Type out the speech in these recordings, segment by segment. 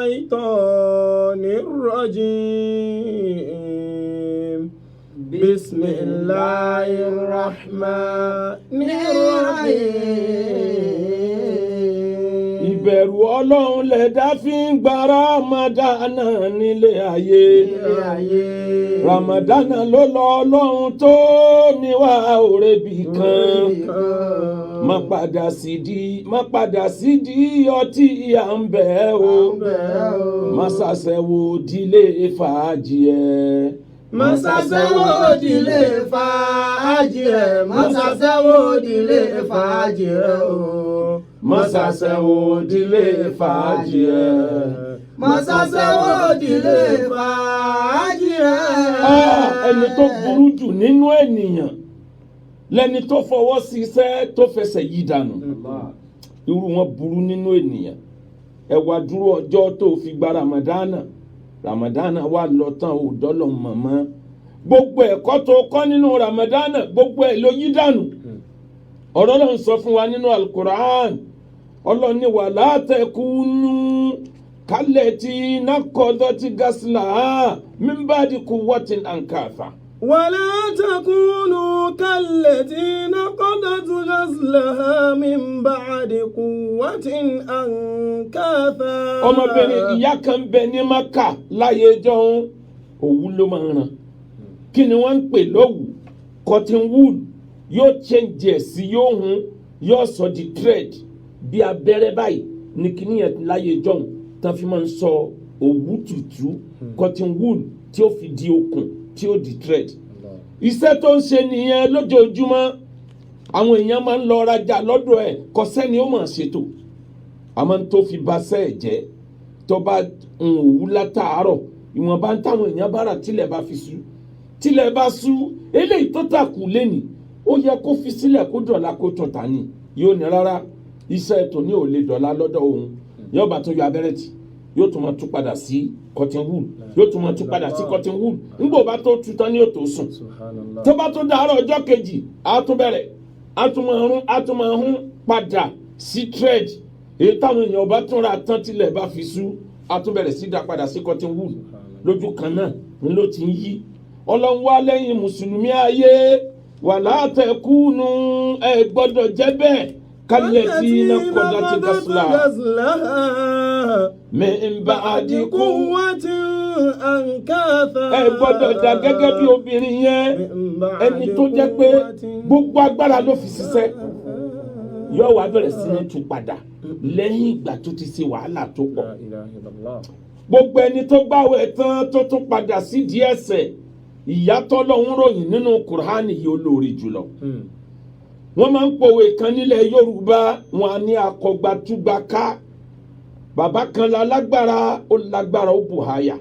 الشيطان الرجيم. بسم الله الرحمن الرحيم. Ìbẹ̀rù Ọlọ́run lẹ̀dá fi ń gba Ramadana nílé ayé. Ilé ayé. Ramadana ló lọ, Ọlọ́run tó níwá òrebì kan. Má padà sídìí ọtí, à ń bẹ̀ o. Má ṣàṣẹ̀wò dílé fàájì ẹ̀. Má ṣàṣẹ́wó òdìlé fàájì rẹ̀. Má ṣàṣẹ́wó òdìlé fàájì rẹ̀ o. Má ṣàṣẹ̀wò dílé fàájì ẹ̀. Má ṣàṣẹ́wó òdìlé fàájì rẹ̀. Ah, ẹni tó burú jù nínú ènìyàn lẹni tó fọwọ́ ṣiṣẹ́ tó fẹsẹ̀ yí dànù. Irú wọn burú nínú ènìyàn. Ẹ wá dúró ọjọ́ tó fi gba Ramadana. Ramadana wà lọ tán, ò dọ́lọ̀ mọ̀mọ́. Gbogbo ẹ̀kọ́ tó kọ́ nínú Ramadana, gbogbo ẹ̀ ló yí dànù. Ọ̀rọ̀ náà ń sọ fún wa nínú Alukur'an. Ọlọ́ni ولا تكونوا كالتي نقضت غزلها من بعد قوة أنكاثا. ولا تكونوا كالتي نقضت غزلها من بعد قوة أنكاثا. Ọmọbìnrin ìyá kan bẹ ní Maka láyé jọ̀hún, òwú ló máa ń ràn. Kí ni wọ́n ń pè lówù? Cotton wool. Yóò change ẹ̀ sí, yóò hun, yóò sọ di thread bí abẹ́rẹ́ báyìí ní kíní yẹn láyé jọ̀hún tán fi máa ń sọ òwú tútù, cotton wool, tí ó fi di okùn, tí ó di thread. Iṣẹ́ tó ń ṣe nìyẹn lójoojúmọ́. Àwọn èèyàn máa ń lọ rajà lọ́dọ̀ ẹ̀, kò sẹ́ni ó máa ṣètò. Àmọ́ tó fi ba sẹ́ ẹ̀ jẹ́, tó bá ń òwú látàárọ̀, ìwọ̀nba ń táwọn èèyàn bá rà, tílẹ̀ bá fi sú, tílẹ̀ bá sú, eléyìí tó tàkù lẹ́nì, ó yẹ kó fi sílẹ̀ kó dọ̀la kó tún ta ni. Yóò ní rárá, iṣẹ́ ètò ní ò lè dọ̀la lọ́dọ̀ òun. Yóò bá tún yọ abẹ́rẹ́ tì, yóò tún máa tún padà sí cotton wool, yóò tún máa tún padà sí cotton wool. Nígbà bá tó tu tán ni yóò tó sùn. Tó bá tún dàárọ̀ ọjọ́ kejì, á tún bẹ̀rẹ̀, á tún máa rún, á tún máa hún padà sí thread. Èyí táwọn èèyàn bá tún ra tán, tilẹ̀ bá fi sú, á tún bẹ̀rẹ̀ sí dá padà sí cotton wool. Lójú kan náà ni ló ti ń yí. Ọlọ́run wá lẹ́yìn mùsùlùmí ayé, ولا تكونوا, ẹ gbọ́dọ̀ jẹ́ bẹ́ẹ̀, كالتي نقضت غزلها من بعد قوة أنكاثا. Ẹ gbọ́dọ̀ dà gẹ́gẹ́ bí obìnrin yẹn, ẹni tó jẹ́ pé gbogbo agbára ló fi ṣiṣẹ́, yóò wá bẹ̀rẹ̀ sí ní tú padà lẹ́yìn ìgbà tó ti ṣe wàhálà tó pọ̀. Gbogbo ẹni tó gbàwẹ̀ tán tó tún padà sí díẹ̀ ẹ̀ṣẹ̀, ìyà tọ́lọ́hun ròyìn nínú Kùránì yìí, olóore jùlọ. Wọ́n máa ń pòwe kan nílẹ̀ Yorùbá, wọn á ní akọgbàtúgbàká. Bàbá kan la lágbára, ó lágbára, ó bùháyà.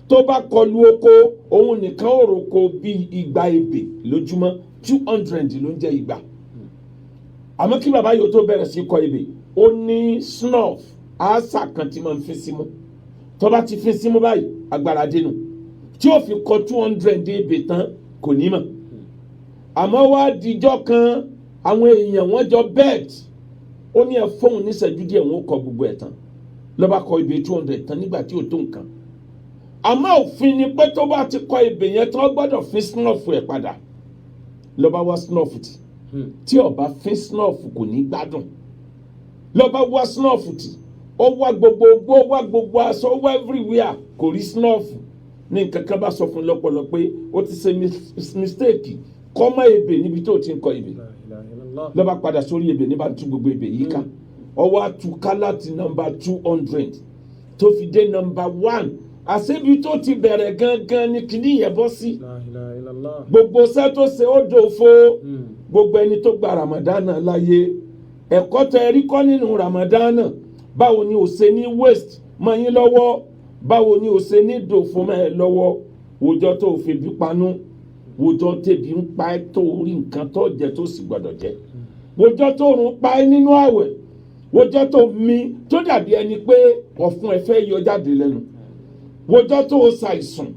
Tó bá kọlu oko, òun nìkan ó roko bíi 200 ebè lójúmọ́. 200 ló ń jẹ́ 200. Àmọ́ kí bàbá yóò tó bẹ̀rẹ̀ sí kọ ebè, ó ní snuff, àásà kan tí máa ń fi símú. Tó bá ti fi símú báyìí, agbára dénú tí ó fi kọ 200 ebè tán, kò ní mọ̀. Àmọ́ wá dijọ́ kan, àwọn èèyàn wọ́n jọ bet. Ó ní ẹ fóun níṣẹ́jú díẹ̀, wọ́n kọ gbogbo ẹ̀ tán. Ló bá kọ ebè 200 tán nígbà tí ò tó nǹkan. Àmọ́ òfin ni pé tó bá ti kọ ebè yẹn tán, gbọ́dọ̀ fi snuff ẹ̀ padà. Ló bá wá snuff tì. Tí ó bá fi snuff, kò ní gbádùn. Ló bá wá snuff tì, ó wá gbogbo, ó wá gbogbo aṣọ, ó wá everywhere, kò rí snuff. Ní nǹkan kan bá sọ fún lọ́pọlọ pé ó ti ṣe mistake, kọ́ mọ́ ebè níbi tó ti ń kọ ebè. Ló bá padà sórí ebè, ní bá tú gbogbo ebè yìí ká. Ọwọ́ àtúká láti nọ́mbà 200 tó fi dé nọ́mbà 1. Àṣebi tó ti bẹ̀rẹ̀ gangan ni kìíní yẹn bọ́ sí. Gbogbo iṣẹ́ tó ṣe, ó dòfo. Gbogbo ẹni tó gba Ramadana láyé, ẹ̀kọ́ tẹ rí kọ́ nínú Ramadana, báwo ni ò ṣe ní waste mọ́ yín lọ́wọ́? Báwo ni ò ṣe ní dòfo mọ́ ẹ lọ́wọ́? Wòjọ́ tó fi bí panú, wòjọ́ tẹ̀bí ń pa ẹ́, tó rí nǹkan tó jẹ tó sì gbọ́dọ̀ jẹ, wòjọ́ tó rùn pa ẹ́ nínú àwẹ̀, wòjọ́ tó mi tó dàbí ẹni pé ọ̀fun ẹ fẹ́ yọ jáde lẹ́nu, wòjọ́ tó ṣàìsàn,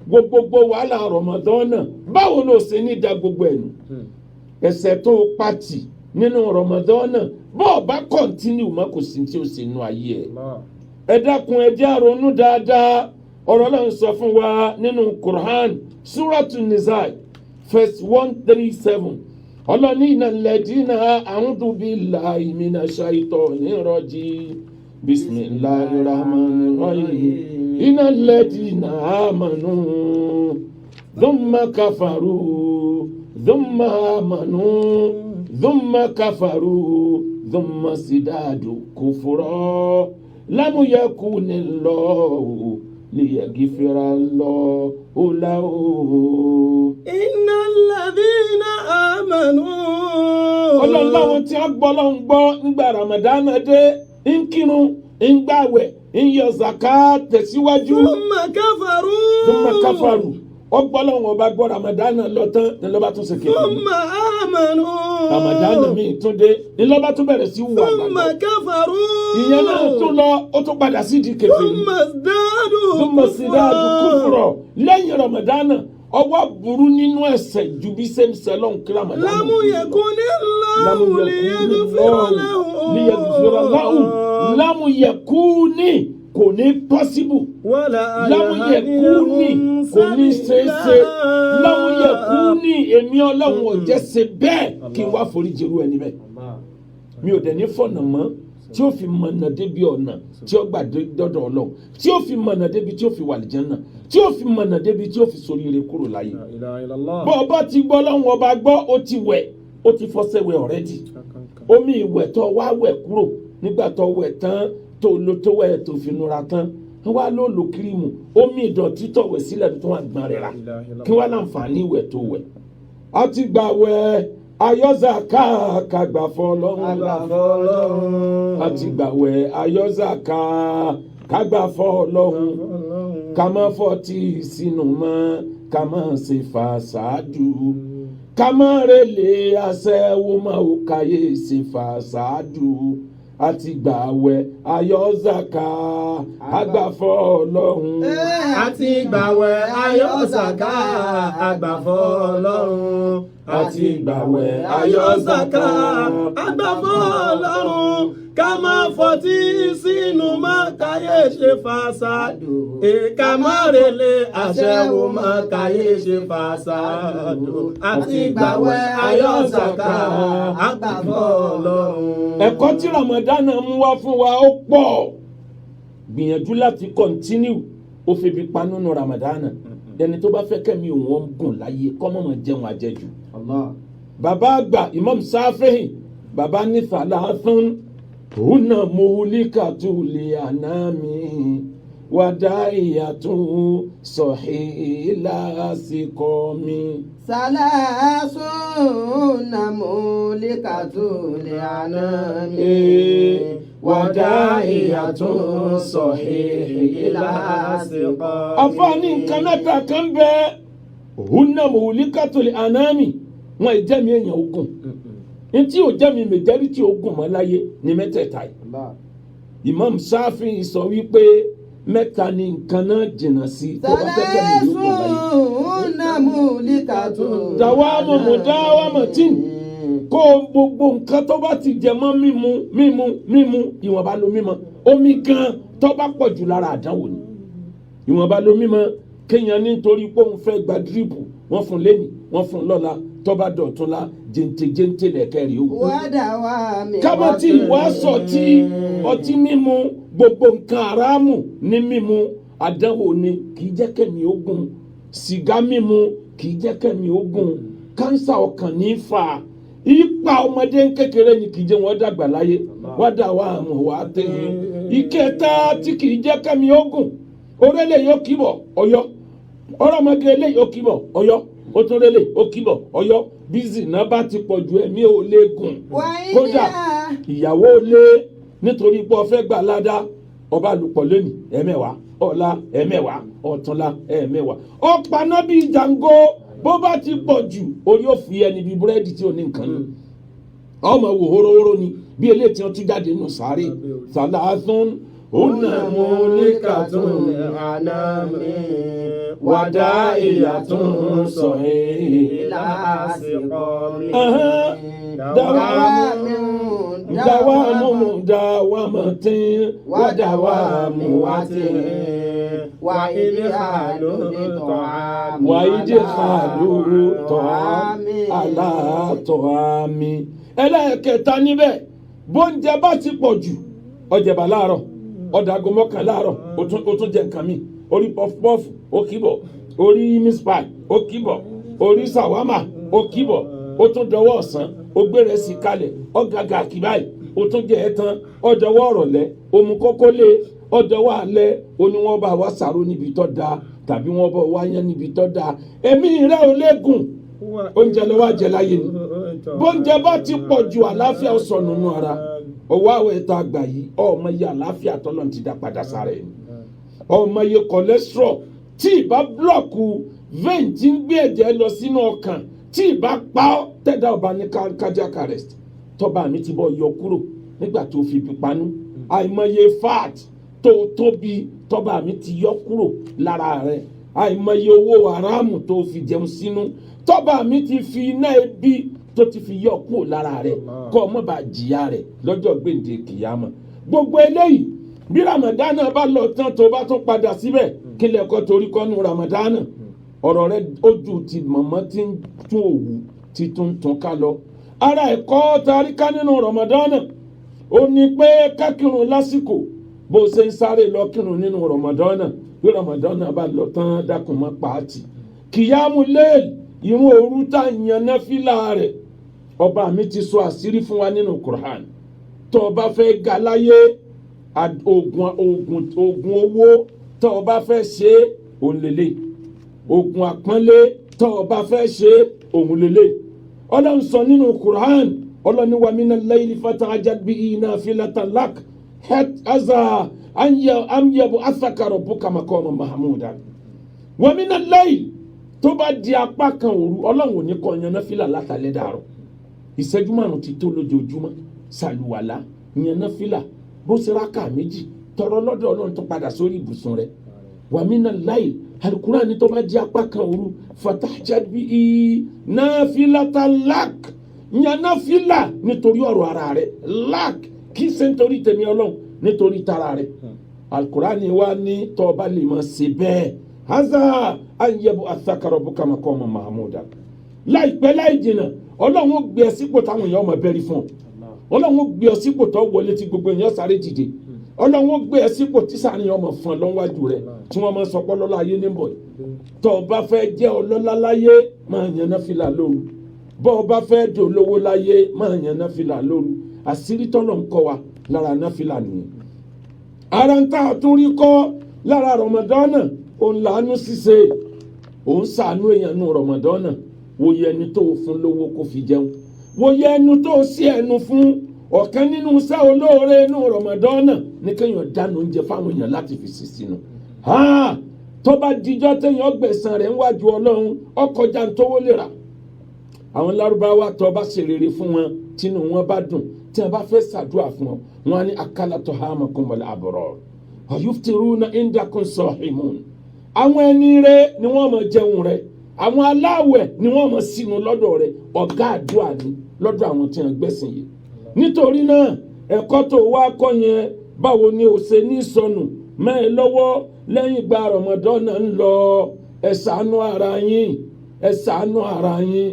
gbogbogbò wàhálà Ramadan náà, báwo ló ṣe ní da gbogbo ẹ̀ nù? Ẹ̀ṣẹ̀ tó pàtì nínú Ramadan náà, bọ́ọ̀ bá continue mọ́, kò sí tí ó ṣe nínú ayé ẹ̀. Ẹ dákun, ẹ jẹ́ á ronú dáadáa. Ọ̀rọ̀ náà ń sọ fún wa nínú Quran, Suratu Nisa, verse 137. Ọlọ́ni إن الذين أعوذ بالله من الشيطان الرجيم بسم الله الرحمن الرحيم إن الذين آمنوا ثم كفروا ثم آمنوا ثم كفروا ثم ازدادوا كفرا لم يكن الله ليغفر الله لهم. إن الذين آمنوا. Ọlọ́run láwọn tí wọ́n gbọ́ lọ́n gbọ́ nígbà Ramadan dé, ń kírun, ń gbàwẹ̀, ń yọ zaka, tẹ̀síwájú. ثم كفروا. ثم كفروا, ọgbọ́ lọ́wọ́ ọba gbọ́. Ramadan lọ tán ní lọ́ba tún ṣe kékeré. ثم آمنوا. Ramadan mi tún dé ní lọ́ba tún bẹ̀rẹ̀ sí wù ثم àgbàdo. كفروا. Ìyẹn náà tún lọ, ó tún padà sí di kèfèrí. ثم ازدادوا ثم ازدادوا كفرا. Lẹ́yìn Ramadan, ọwọ́ burú nínú ẹ̀ṣẹ̀ ju bí ṣe ń ṣe lọ́hùn kí Ramadan. لم يكن الله لم ليغفر لهم. ليغفر لهم. لم يكن, kò ní possible. ولا لم يكن, kò ní ṣeéṣe. لم يكن, èmi Ọlọ́run ò jẹ́ ṣe bẹ́ẹ̀ kí n wá forí jẹ́rú ẹni bẹ́ẹ̀. Mi ò dẹ̀ ní fọ̀nà mọ́ tí ó fi mọ̀nà débi ọ̀nà tí ó gbà dọ́dọ̀ Ọlọ́run, tí ó fi mọ̀nà débi tí ó fi wà lìjánà, tí ó fi mọ̀nà débi tí ó fi ṣoríire kúrò láyé. لا إله إلا الله. Bọ́ ọba ti gbọ́ Ọlọ́run ọba gbọ́, ó ti wẹ̀, ó ti fọṣẹ wẹ̀ already. Omi ìwẹ̀ tó wá wẹ̀ kúrò nígbà tó wẹ̀ tán, tó lo tó wẹ̀, tó fi nura tán, wá ló lo cream, omi ìdọ̀tí tó wẹ̀ sílẹ̀ tó wà gbọ́n rẹ̀ rà, kí wọ́n láǹfààní ìwẹ̀ tó wẹ̀. A ti gbà wẹ̀, ayọ́zàká, kàgbà fọlọ́run. Agbàfọ́lọ́run. A ti gbà wẹ̀, ayọ́zàká, kàgbà fọlọ́run, ká má fọtí sínú mọ́, ká má ṣe fàṣàdù, ká má relé aṣẹ́wó mọ́ ò, káyé ṣe fàṣàdù. Àti gbàwẹ̀, ayọ́zàká, àgbàfọ́ Ọlọ́run. Àti gbàwẹ̀, ayọ́sàká, àgbàfọ́ Ọlọ́run. Àti gbàwẹ̀, ayọ́sàká, àgbàfọ́ Ọlọ́run, ká má fọtí sínú mọ́, káyé ṣe fàṣàdù, ká má relé aṣẹ́wó mọ́, káyé ṣe fàṣàdù. Àti gbàwẹ̀, ayọ́sàká, àgbàfọ́ Ọlọ́run. Ẹ̀kọ́ tí Ramadan mú wá fún wa ó pọ̀. Gbìyànjú láti continue. Ó fi bí pa nínú Ramadan. Ẹni tó bá fẹ́ kẹ́mi òun gùn láyé, kọ́mọ̀mọ̀ jẹun àjẹjù. Allah. Bàbá àgbà Imam Sáfẹ́hìn, bàbá ní ثلاث هن مهلكات للأنام وداعيات الصحيح إلى السقم. ثلاث مهلكات للأنام وداعية الصحيح إلى السقم. Àfààní nǹkan mẹ́ta kan bẹ́ẹ̀, هن مهلكات للأنام, wọn ì jẹ́mi èèyàn ogun ntí ò jẹ́mi majority ogun mọ́ láyé ní mẹ́tẹ̀ẹ̀ta yìí. Allah. Imam Sáfì sọ wípé mẹ́ta ni nǹkan náà, jìnnà sí tó bá fẹ́ kẹ́mi yóò gùn láyé. ثلاث مهلكات. دوام مداومة, kó gbogbo nǹkan tó bá ti jẹ mọ́ mímu mímu mímu, ìwọ̀nba ló mímọ́. Omi gan tó bá pọ̀ jù lára àdánwò ni. Ìwọ̀nba ló mímọ́. Kéèyàn nítorí pé òun fẹ́ gba drip, wọ́n fún lẹ́nì, wọ́n fún lọ́la, tó bá dọ̀tún la, jẹ̀ǹtẹ̀ jẹ̀ǹtẹ̀ lẹ̀kẹ́rì ó. ودوام. Kámọ́tì wàá sọ tí ọtí mímu, gbogbo nǹkan aráàmù ní mímu, àdánwò ni, kì í jẹ́ kẹ́mi ogun. Sìgá mímu kì í jẹ́ kẹ́mi ogun. Kánsà ọkàn ní í fà ipa ọmọdé kékeré ni, kì í jẹ́ wọn dàgbà láyé. Wọ́n dà wá àmọ̀ wá tẹ̀yìn. Ìkẹta tí kì í jẹ́ kẹ́mi ogun, orílẹ̀ yóò kíbọ̀ ọ̀yọ́, ọ̀rọ̀mọge eléyìí ó kíbọ̀ ọ̀yọ́, ó tún rélé ó kíbọ̀ ọ̀yọ́. Bísí náà bá ti pọ̀ ju, ẹ̀mí ò lè gùn. Kódà ìyàwó lé nítorí pé ó fẹ́ gbà ládàá, ọba lùpọ̀ lẹ́nì ẹ̀mẹ́wàá, ọ̀la ẹ̀mẹ́wàá, ọ̀túnla ẹ̀mẹ́wàá, ó paná bíi jàǹgó. Bó bá ti pọ̀ jù, orí ò fi ẹni bíi búrẹ́dì tí ò ní nǹkan ní ọmọ wò hóróhóró ni bí eléyìí tí wọ́n tún jáde nù sáré. ثلاث هن مهلكات للأنام. Wàdá ìyàtún sọ̀hìn. Lásìkò mi. Dawamu dawamatin wadawamu watin Wàídìkàlù tọ́àmì. wàídìkàlù tọ́àmì aláàtọ̀àmì. Ẹlẹ́ẹ̀kẹta níbẹ̀, bóúnjẹ bá ti pọ̀ jù, ọjẹ̀bà láàárọ̀, ọ̀dàgọ́ mọ́kàn láàárọ̀, ó tún jẹ nǹkan mi, orí pọfupọ́fù ó kíbọ̀, orí mispad ó kíbọ̀, orí sàwámà ó kíbọ̀, ó tún dọwọ́ ọ̀sán, ó gbére sí kalẹ̀, ọ̀gàgà kìbáyì, ó tún jẹ ẹ́ tán, ọ̀dọwọ́ ọ̀rọ̀lẹ́, òmù kókó lé, ọ̀dọwọ́ alẹ́, ó ní wọ́n bá wa sàrò níbi tó dáa tàbí wọ́n bá wa yán níbi tó dáa, ẹ̀mí rẹ̀ ò lẹ́gùn. Oúnjẹ ló wá jẹ láyé ni. Bóúnjẹ bá ti pọ̀ ju, àlàáfíà ó sọnù nù ara. Ọwọ́ àwẹ̀ tá a gbà yìí, ọmọ iye àlàáfíà tọ́lọ́ ti dá padà sára ẹ̀ ni, ọmọ iye cholesterol tí ìbá block vein tí ń gbé ẹ̀jẹ̀ lọ sínú ọkàn, tí ìbá pa ọ́ tẹ̀dá ọba ní cardiac arrest, tọ́ba mi ti bọ́ yọ kúrò nígbà tó fi ibi panú. Àìmọye fat tó tóbi tọ́ba mi ti yọ kúrò lára rẹ̀. Àìmọye owó aráàmù tó fi jẹun sínú tọ́ba mi ti fi iná ebi tó ti fi yọ kúrò lára rẹ̀, kọ́ ọ mọ̀ bá jìyà rẹ̀ lọ́jọ́ gbèǹde kìyàmọ̀. Gbogbo eléyìí, bí ramadana bá lọ tán, tó bá tún padà síbẹ̀, kí lẹ́kọ́ torí kọ́nu ramadana, ọ̀rọ̀ rẹ̀ ojú ti mọ̀mọ́ tí ń tún òwú ti tún tún ká lọ. Ara ẹ̀kọ́ tarí ká nínú ramadana ó ní pé kákírun lásìkò. Bó ṣe ń sáré lọ kírun nínú ramadana, bí ramadana bá lọ tán, dákun mọ́ pàátì. Kìyàmù léèlì, ìrun òru tá a yan náfìlà rẹ̀, ọba mi ti sọ àṣírí fún wa nínú Qur'an. Tó o bá fẹ́ ga láyé, oògùn oògùn oògùn owó tó o bá fẹ́ ṣe é, òun lélẹ̀. Oògùn àpọ́nlé tó o bá fẹ́ ṣe é, òun lélẹ̀. Ọlọ́run sọ nínú Qur'an, Ọlọ́run ní wa mina layli fatahajjad bihi nafilatan lak asa an yab'athaka rabbuka maqaman mahmuda. Wa mina layli, tó bá di apá kan òru, Ọlọ́run ò ní kọ́ yan náfìlà látàlẹ́ dàrọ̀. Ìṣẹ́jú 5 ti tó lójoojúmọ́. Ṣàlùwàlá, yan náfìlà, bó ṣe rákà 2, tọrọ lọ́dọ̀ Ọlọ́run, tó padà sórí ibùsùn rẹ̀. Wa mina layli, alukurani, tó bá di apá kan òru, fatahajjad bihi nafilatan lak, yan náfìlà nítorí ọ̀rọ̀ ara rẹ̀, lak, kì í ṣe nítorí tèmi Ọlọ́run, nítorí tara rẹ̀. Alukurani wa ní tó bá lè máa ṣe bẹ́ẹ̀, asa an yab'athaka rabbuka maqaman mahmuda, láìpẹ́ láì jìnnà, Ọlọ́run ó gbé ẹ sípò táwọn èèyàn máa bẹ́rí fún ọ. Ọlọ́run ó gbé ọ sípò tó wọlé tí gbogbo èèyàn sáré dìde. Ọlọ́run ó gbé ẹ sípò tí sáré èèyàn máa fún ọ lọ́wájú rẹ, tí wọ́n máa sọ pé ọlọ́lá ayé ní bọ̀. Tó o bá fẹ́ jẹ́ ọlọ́lá láyé, máa yan náfìlà lóru. Bọ́ ọ bá fẹ́ dolówó láyé, máa yan náfìlà lóru. Àṣírí tọ́lọ̀ ń kọ́ wa lára náfìlà nìyẹn. Ara ń tà tún rí kọ́ lára Rọmọdọ́nà, òun làánú ṣíṣe. Òun ṣàánú èèyàn nù Rọmọdọ́nà. Wòye ẹni tó fún lówó kó fi jẹun, wòye ẹnu tó sí ẹnu fún. Ọ̀kan nínú iṣẹ́ olóore inú Rọmọdọ́nà ní kéèyàn dáná oúnjẹ fáwọn èèyàn láti fi sí sínú. Tó bá dijọ́ téèyàn gbẹ̀san rẹ̀ níwájú Ọlọ́run, ọkọjá ń tówó lè rà. Àwọn Lárúbáwá, tó bá ṣe rere fún wọn, tínú wọn bá dùn, tí wọn bá fẹ́ ṣàdúrà fún wọn, wọn á ní akala tahamakum wal abrar wa yuftiruna indakum sahimun. Àwọn ẹni rẹ ni wọ́n máa jẹun rẹ, àwọn aláwẹ̀ ni wọ́n máa sínú lọ́dọ̀ rẹ. Ọ̀gá àdúrà ni lọ́dọ̀ àwọn tí wọ́n gbẹ̀sìn yìí. Nítorí náà, ẹ̀kọ́ tó wá kọ́ yẹn, báwo ni ò ṣe ní sọnù mẹ́ẹ̀ lọ́wọ́ lẹ́yìn ìgbà Ramadan ń lọ? Ẹ ṣàánú ara yín, ẹ ṣàánú ara yín.